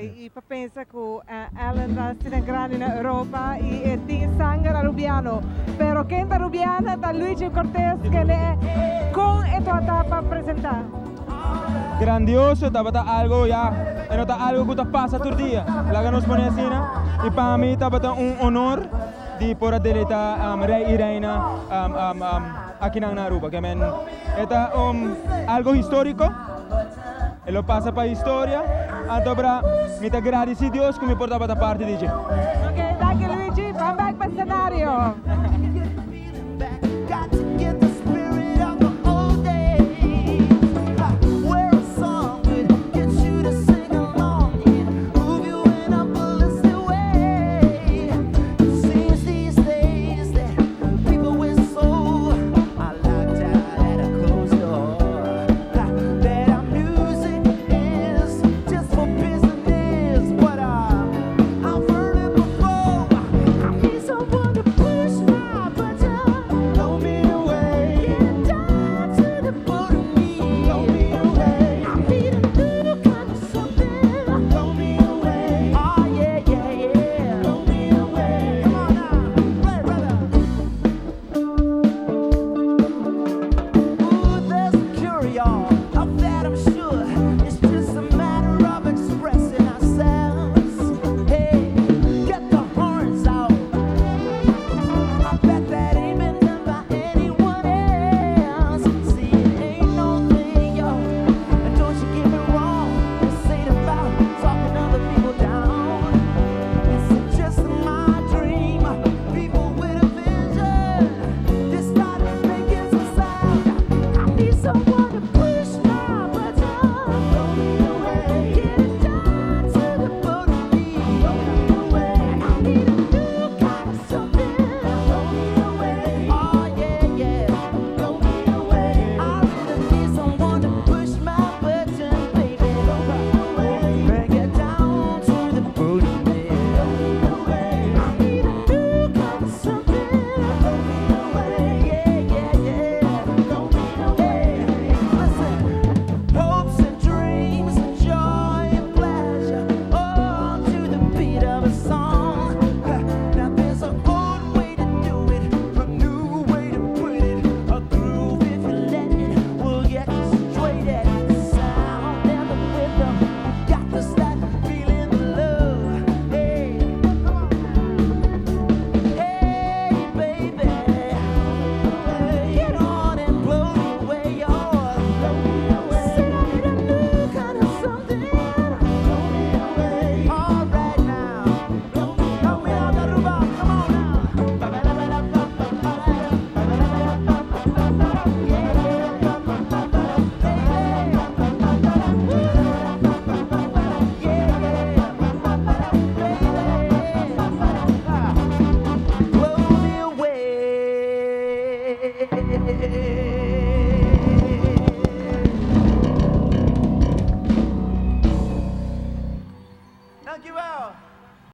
Y pa pensa cu Alan ta asina grandi na Europa y e tin sanger Arubiano. Pero ken ta Arubiana ta Luigi Cortez kende con e tabata pa presenta. Grandioso, tabata algo ya, e no ta algo cu ta pasa tur dia, laga nos pone asina, y pa mi tabata un honor di por a deleita Rey y Reina akinan na Aruba. Ke men e ta algo historico. E lo pasa pa historia, anto bra mi ta gradici Dios cu mi por tabata parti di dje. Ok, danki Luigi, ban bek pa scenario.